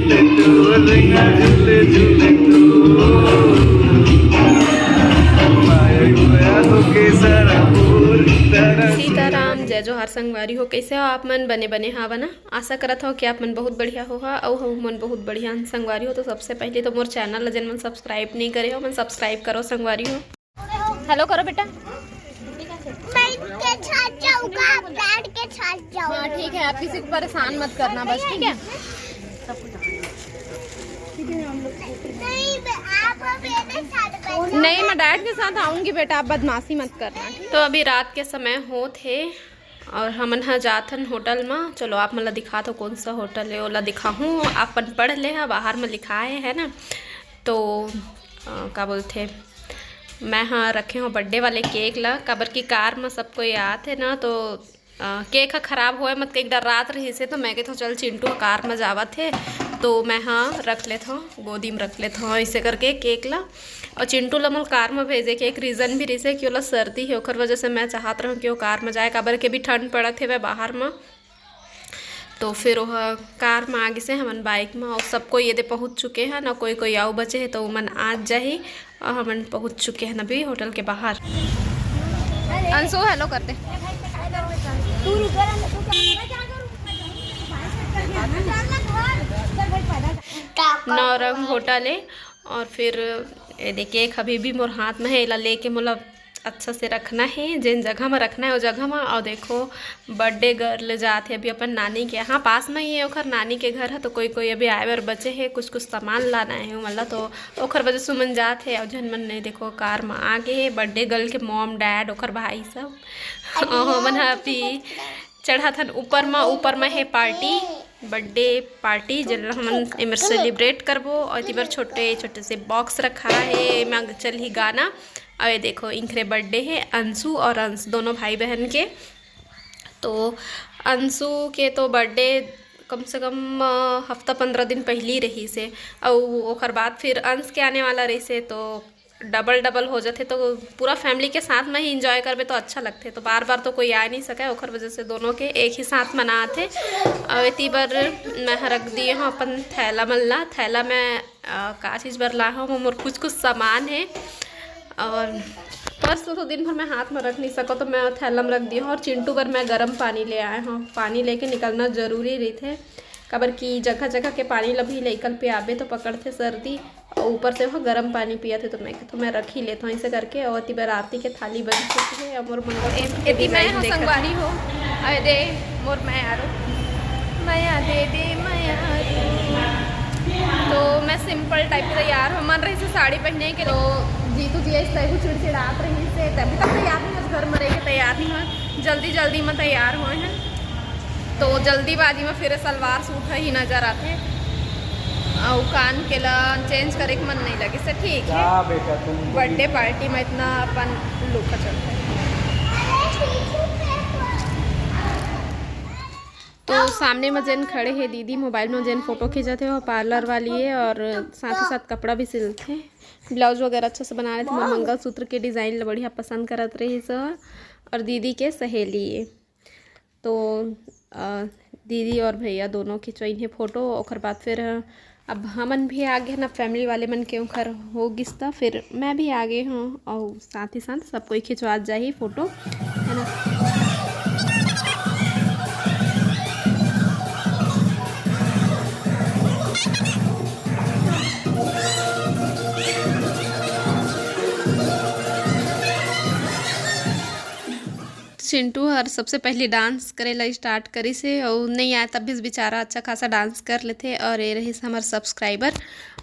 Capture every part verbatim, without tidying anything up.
सीताराम, जय जोहार संगवारी हो। कैसे हो आप मन? बने बने हावा ना? आशा करत हो कि आप मन बहुत बढ़िया हो हा, अउ हम मन बहुत बढ़िया हन संगवारी हो। तो सबसे पहले तो मोर चैनल ला जेन मन सब्सक्राइब नहीं करे हो, मन सब्सक्राइब करो संगवारी हो। हेलो करो बेटा। मैं इनके साथ जाऊंगा, आप डैड के साथ जाओ। हाँ ठीक है, आप किसी को परेशान मत करना बस, ठीक है? नहीं, मैं, आप मेरे साथ बैठो। नहीं, मैं डैड के साथ आऊंगी बेटा, आप बदमाशी मत करना, ठीक? तो अभी रात के समय होत हे और हमन ह जाथन होटल म। चलो आप मन ला दिखात हो कौन सा होटल है, ओला दिखाहूँ। अपन पढ़ ले हा, बाहर म लिखाए है ना। तो अ, का बोलथे, मैं ह रखे हो बर्थडे वाले केक ला, काबर कि कार म सब कोई आत हे ना, तो अ, केक ह खराब होए मत के एक डर रात रहिस हे, तो मैं कहे तो चल चिंटू ह कार म जावत हे, तो मैं ह रख लेत हूँ, गोदी म रख लेत हूँ ऐसे करके केक ला। और चिंटू ला मोर कार म भेजे के एक रीज़न भी रहिस हे कि ओला सर्दी हे, ओकर वजह से मैं चाहत रहूँ कि वो कार म जाए, काबर के भी ठंड पड़त हे बाहर म। तो फिर वह कार म आ गिस हे, हमन बाइक म, और सब कोई एदे पहुँच चुके हैं ना, कोई कोई आऊ बचे हे तो ओमन आज जाही, और हमन पहुँच चुके हैं अभी होटल के बाहर। अंशु हेलो कर दे। नौरंग होटल है। और फिर ये देखिए, एक अभी भी मोर हाथ में है, एला लेके मोला अच्छा से रखना है, जेन जगह में रखना है वो जगह में। और देखो, बर्थडे गर्ल जात है अभी अपन नानी के यहाँ, पास में ही है ओखर नानी के घर है, तो कोई कोई अभी आए बर बचे है, कुछ कुछ सामान लाना है ओमन ला, तो ओखर वजह से ओमन जात है। और झन मन नहीं, देखो कार में आ गे है बर्थडे गर्ल के मॉम डैड, ओखर भाई सब। और हमन ह अभी चढ़त हन ऊपर म, ऊपर म हे पार्टी, बर्थडे पार्टी, जेला हमन एमे सेलिब्रेट करबो। और एती बर छोटे छोटे से बॉक्स रखा हे, एमा चलही गाना। और ये देखो, इंखरे बर्थडे हे अंशु और अंश, दोनों भाई बहन के। तो अंशु के तो बर्थडे कम से कम, अ, हफ्ता पंद्रह दिन पहली रहिस हे, और ओकर बाद फिर अंश के आने वाला रहिस हे, तो डबल डबल हो जाथे, तो पूरा फैमिली के साथ में ही इंजॉय करबे तो अच्छा लगथे। तो बार बार तो कोई आ नहीं सके, ओखर वजह से दोनों के एक ही साथ मनात हे। और एती बर मैं ह रख दिए हूँ अपन थैला मन ला। थैला में, अ, का चीज़ बर ला हूँ, मोर कुछ कुछ सामान है। और पर्स तो दिन भर मैं हाथ में रख नहीं सको, तो मैं थैला में रख दिए हूँ। और चिंटू बर मैं गर्म पानी ले आए हूँ, पानी लेके निकलना जरूरी रहिथे, काबर कि जगह जगह के पानी ल भी लइका ल पियाबे तो पकड़थे सर्दी। अउ ऊपर से वो गरम पानी पियत हे, तो मैं कहे तो मैं रख ही लेत हूँ ऐसे करके। और एती बर आरती के थाली बन चुकी है, और मोर मंगलसूत्र के एती मैं डिजाइन हो देखत संगवारी हो, अरे दे मोर मयारो, मया दे दे मयारो। तो मैं सिंपल टाइप के तैयार हो, मन रही से साड़ी पहने के, तो जीतू जी ऐसे तैगो चिड़चिड़ात रही से, तभी तक तैयार नहीं हो, घर में रह के तैयार नहीं हो, जल्दी जल्दी में तैयार होए हैं। तो जल्दीबाजी में फिर सलवार सूट ही नजर आथे, अउ कान के ला चेंज करे के मन नहीं लगे से। ठीक है, का बेटा, तुम तो बर्थडे पार्टी में इतना अपन लुक चलते हैं। तो सामने में जेन खड़े हे दीदी, मोबाइल में जेन फोटो खींचत हे, वो पार्लर वाली है और साथ ही साथ कपड़ा भी सिलथे, ब्लाउज वगैरह अच्छा से बना लेथे। मोर मंगलसूत्र के डिजाइन ला बढ़िया पसंद करत रही से। और दीदी के सहेली है, तो अ, दीदी और भैया दोनों खिंचवाइन हे फोटो। ओकर बाद फिर अब हमन भी आ गए ना, फैमिली वाले मन के ओखर हो गिस, त फिर मैं भी आ गए हूँ, और साथ ही साथ सब कोई खिंचवात जाही फोटो, है ना। चिंटू हर सबसे पहली डांस करे ला स्टार्ट करिस हे, अउ नहीं आए तब भी बेचारा अच्छा खासा डांस कर लेथे। और ये रहिस हमर सब्सक्राइबर।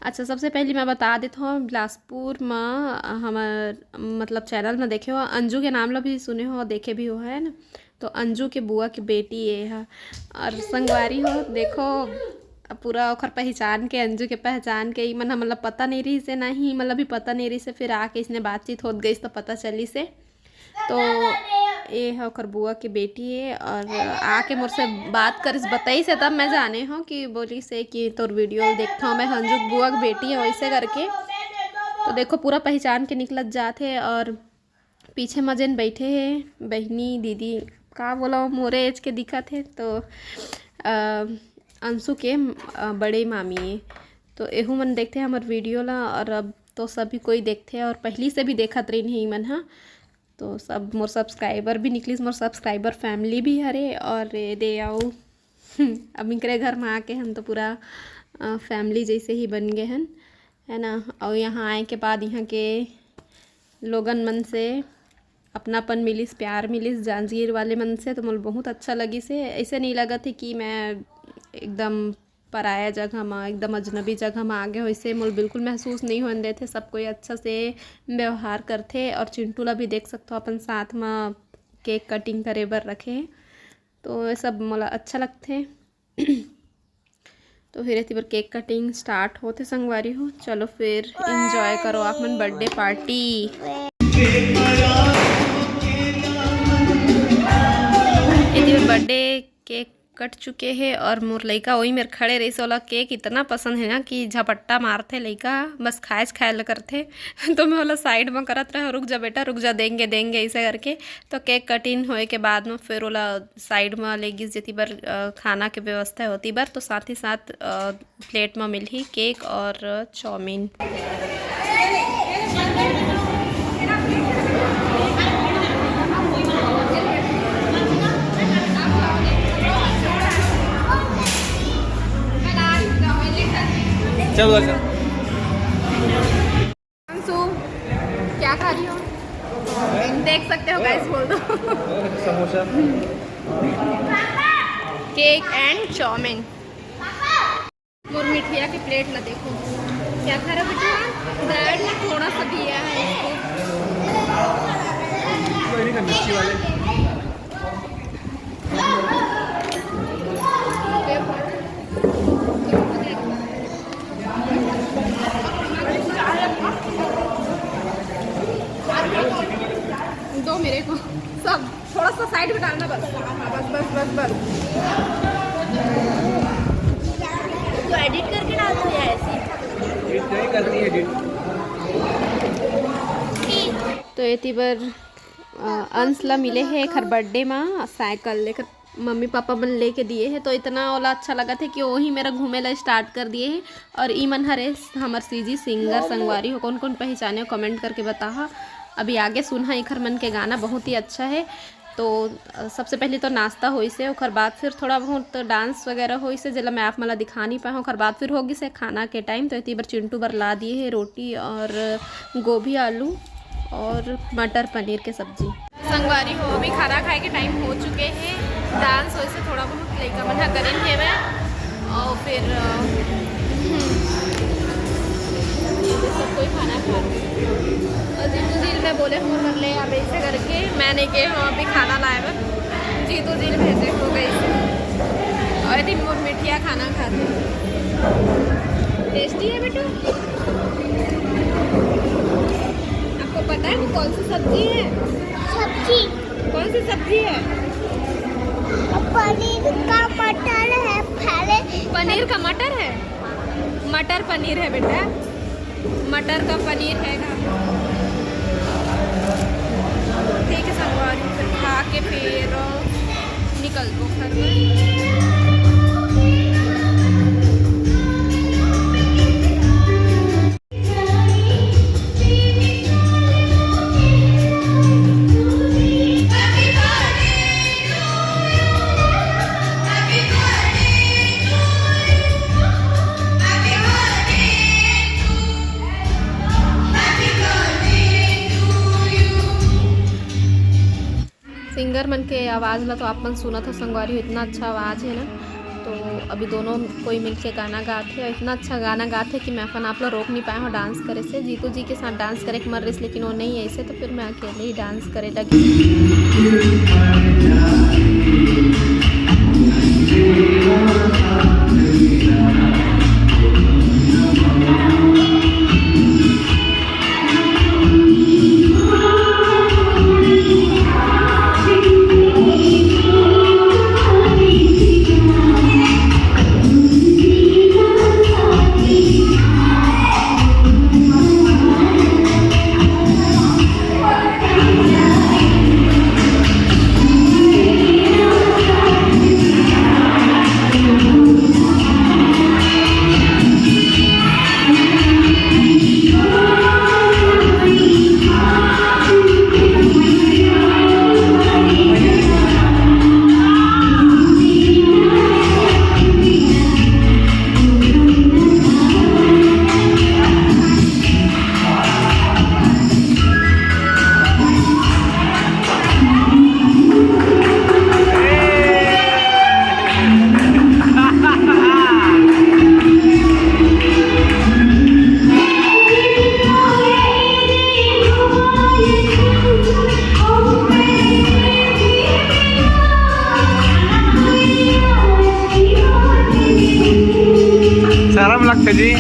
अच्छा, सबसे पहली मैं बता देत हूँ, बिलासपुर म हमर मतलब चैनल में देखे हो, अंजू के नाम ला भी सुने हो, देखे भी हो, है ना। तो अंजू के बुआ के बेटी ये है। और संगवारी हो, देखो, पूरा ओखर पहचान के, अंजू के पहचान के, ई मन ह मतलब पता नहीं रहिस हे, ना ही मतलब भी पता नहीं रहिस हे, फिर आके इसने बातचीत होत गइस तो पता चलिस हे। तो ये ह ओकर बुआ के बेटी है, और आके मोर से बात करिस, बताइस हे, तब मैं जाने हूँ कि बोलिस हे कि तोर वीडियो देखता हूँ मैं, अंजू के बुआ के बेटी है, वैसे करके। तो देखो, पूरा पहचान के निकलत जात हे। और पीछे म जेन बैठे हे बहिनी, दीदी, का बोला, मोरे एज के दिखत हे। तो अ, अंशु के अ, बड़े मामी ए। तो एहू मन देखथे हमर वीडियो ला, और अब तो सभी कोई देखथे, और पहली से भी देखत रहिन हे मन ह। तो सब मोर सब्सक्राइबर भी निकलिस, मोर सब्सक्राइबर फैमिली भी हरे। और ये दे आओ अब इनकरे घर में आके हम तो पूरा फैमिली जैसे ही बन गए हन, है ना। और यहाँ आए के बाद यहाँ के लोगन मन से अपनापन मिलिस, प्यार मिलिस, जांजगीर वाले मन से, तो मोला बहुत अच्छा लगिस हे। ऐसे नहीं लगत हे कि मैं एकदम पराया जगह म, एकदम अजनबी जगह म आ गे हो, ऐसे मोला बिल्कुल महसूस नहीं होने देथे। सब कोई अच्छा से व्यवहार करथे, और चिंटू ला भी देख सकथो अपन साथ म केक कटिंग करे बर रखे हे, तो ये सब मोला अच्छा लगथे। तो फिर एती बर केक कटिंग स्टार्ट होथे संगवारी हो। चलो फिर एंजॉय करो आप मन बर्थडे पार्टी। एती बर बर्थडे केक कट चुके हे, और मोर लइका वही मेर खड़े रहिस। ओला केक इतना पसंद हे ना कि झपट्टा मारथे लइका, बस खाएच खाए ल करथे। तो मैं ओला साइड में करत रहे, "रुक जा बेटा, रुक जा, देंगे, देंगे," ऐसे करके। तो केक कटिंग होए के बाद में फिर ओला साइड में ले गिस, जेती बर अ, खाना के व्यवस्था होती बर। तो साथ ही साथ अ, प्लेट में मिलही केक और चाउमीन। चलो, अच्छा। अंशु, क्या खा रही हो? देख सकते हो गाइस, बोल दो। समोसा। Cake and chowmein. मोर मिठिया के प्लेट ला देखो, क्या खा रहा बेटा? डैड ने थोड़ा सा दिया है इसको। कोई नहीं, मिर्ची वाले। दो मेरे को, सब थोड़ा सा साइड में डालना बस। हाँ, बस, बस, बस, बस। तो एडिट करके डाल दो या ऐसे ही? नहीं करती एडिट। तो एती बर, अ, अंश ला मिले हे एखर बर्थडे मा साइकिल, लेकर मम्मी पापा मन लेके दिए हे, तो इतना ओला अच्छा लगत हे कि वही मेरा घूमे ला स्टार्ट कर दिए हे। और ई मन हरे हमर सीजी सिंगर संगवारी हो, कौन कौन पहचाने हो कमेंट करके बताहा। अभी आगे सुनहा एखर मन के गाना बहुत ही अच्छा है। तो अ, सबसे पहले तो नाश्ता होइस हे, ओकर बाद फिर थोड़ा बहुत डांस वगैरह होइस हे, जेला मैं आप मन ला दिखा नहीं पाए हूँ। ओकर बाद फिर हो गिस हे खाना के टाइम। तो एती बर चिंटू बर ला दिए हे रोटी और गोभी आलू और मटर पनीर के सब्जी। संगवारी हो, अभी खाना खाए के टाइम हो चुके हे। डांस होइस हे, थोड़ा बहुत लइका मन ह करिन हेवय। और फिर, अ, हम्म, ये सब कोई खाना खा रहे। और जीतू जी मैं बोले हूँ, "मोर बर ले आबे," ऐसे करके मैं नहीं गए हूँ अभी खाना लाए बर। जीतू जी भेजे हो गई से। और दिन मोर मिठिया खाना खाते। टेस्टी है बेटू। आपको पता है वो कौन सी सब्जी है? सब्जी। कौन सी सब्जी है? पनीर का मटर है पहले। पनीर का मटर है? मटर पनीर है बेटा, मटर का पनीर है ना। ठीक है संगवारी, फिर खा के फिर निकल दो घर में। सिंगर मन के आवाज़ ला तो आप मन सुनत हो संगवारी हो, इतना अच्छा आवाज़ है ना। तो अभी दोनों कोई मिलके गाना गात हे, इतना अच्छा गाना गात हे कि मैं अपन आप ला रोक नहीं पाए हूँ डांस करे से। जीतू जी के साथ डांस करे के मन रहिस, लेकिन वो नहीं ऐसे, तो फिर मैं अकेले ही डांस करे लगी। जी।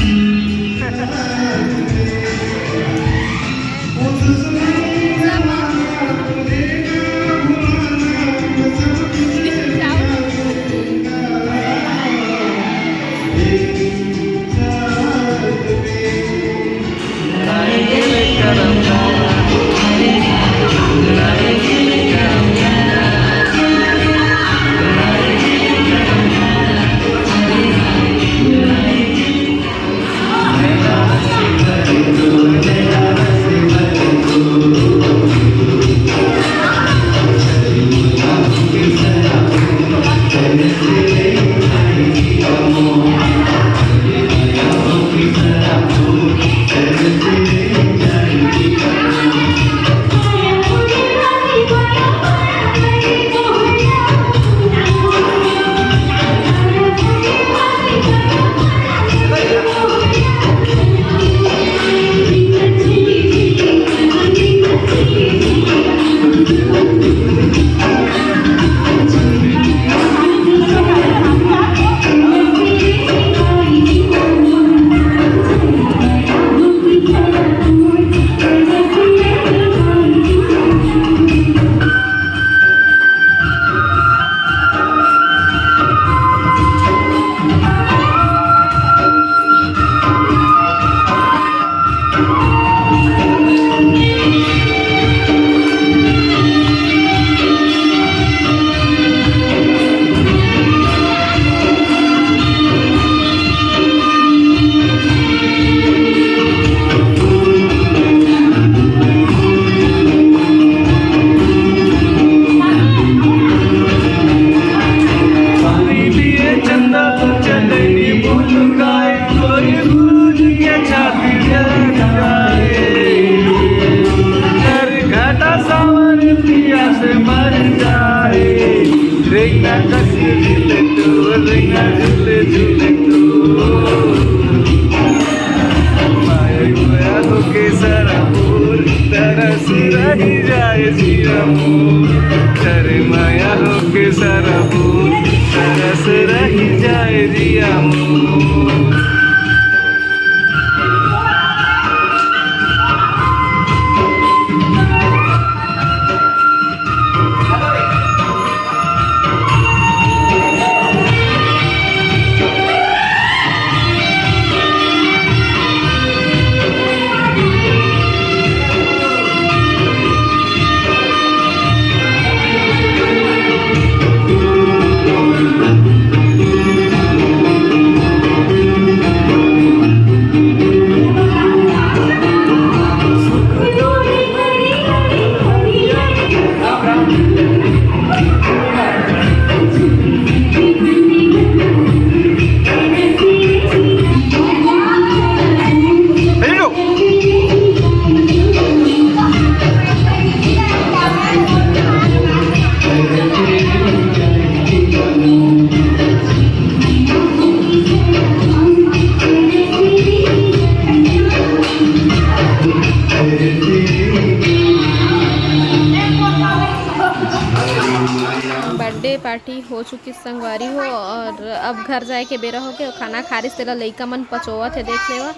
बर्थडे पार्टी हो चुकी संगवारी हो, और अब घर जाए के बेरा हो के खाना खा रिस, तेला लइका मन पचोवत हे, देख लेवा,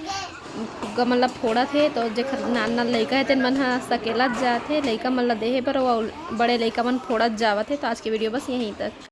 फुग्गा मन ला फोड़त हे। तो जेखर नान नान लइका हे, तेन मन ह सकेलत जात हे लइका मन ला देहे बर, अउ बड़े लइका मन फोड़त जावत हे। तो आज के वीडियो बस यहीं तक।